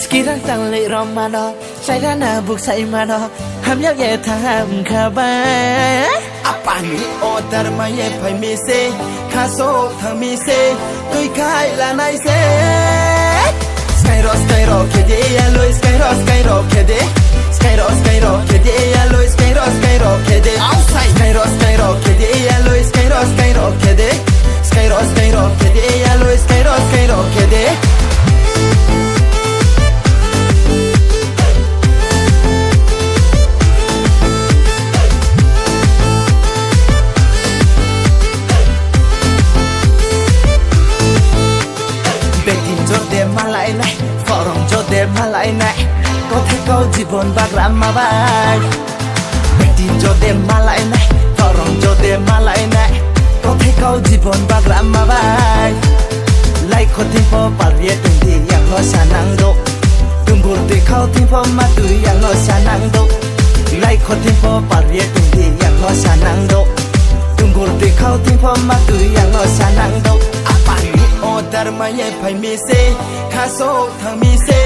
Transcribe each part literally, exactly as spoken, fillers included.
Kirang tang le rom mano, chairana buk sai mano, hamyak ye thang ham kha ba. Apani order maye phai mi se, khaso thang mi se, tui khai lanai se. Skyro, skyro, kede ya loi, skyro, skyro, kede. Skyro, skyro, kede ya loi, skyro, skyro, kede. Outside. Skyro, skyro, kede ya loi, skyro, skyro, kede. Skyro, skyro, kede ya loi, skyro, skyro, kede. Betin jode malai nai, forong jode malai nai, kothai kau jibon bagra mabai. Beti jode malai nai, torong jode malai nai, kothai kau jibon bagra mabai. Lai khotin po palye tungdi yang lo sanang do. Tunggur de khau tin po ma tu yang lo sanang do. Lai khotin po palye tungdi yang lo sanang do. Tunggur de khau tin po ma tu yang lo sanang do. Apani order maye phai mi se, khaso thang mi se,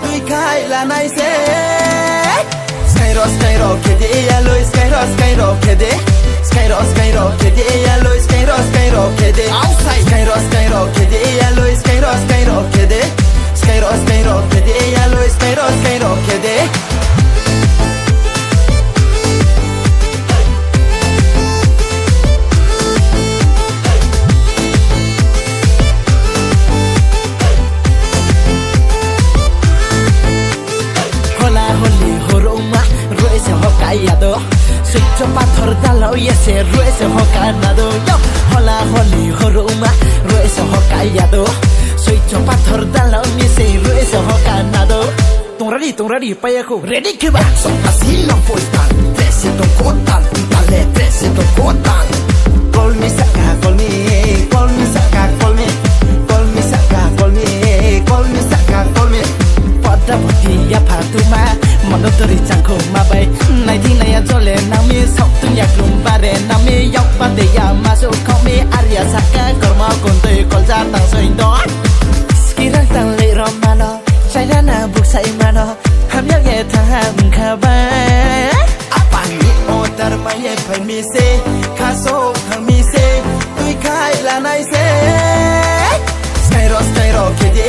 tui khai lanai se. Skyro, skyro, kede ya loi, skyro, skyro, kede. Skyro, skyro, kede ya loi, skyro, skyro, kede. Outside. Skyro, skyro, kede ya loi, skyro, skyro, kede. Skyro, skyro, kede ya loi, skyro, skyro, kede. Hola holi horuma, roi se hoka yado. Suicho pathor dalo yese, roi se hoka nado. Yo, hola holi horuma, roi se hoka yado. Suicho pathor dalo yese, roi se hoka nado. Tong ready, tong ready, paya ko ready ke ba. Sok asilo foitan, trese tong kotan, tale trese tong kotan. Call me saka, call me, call me saka, call me. Call me saka, call me, call me saka, call me. Pada boti ya phatuma, mono tori changkho mabai. Nai di nai ya jole nami, sok tun ya klum bare nami, yok pate ya maso kau me, arya saka, korma kontoi kolja tang soindo. Skirang tang le romano. Chairana buk sai mano, hamyak ye thang ham kha ba. Apani order maye phai mi se, khaso thang mi se, tui khai lanai se. Skyro, skyro, kede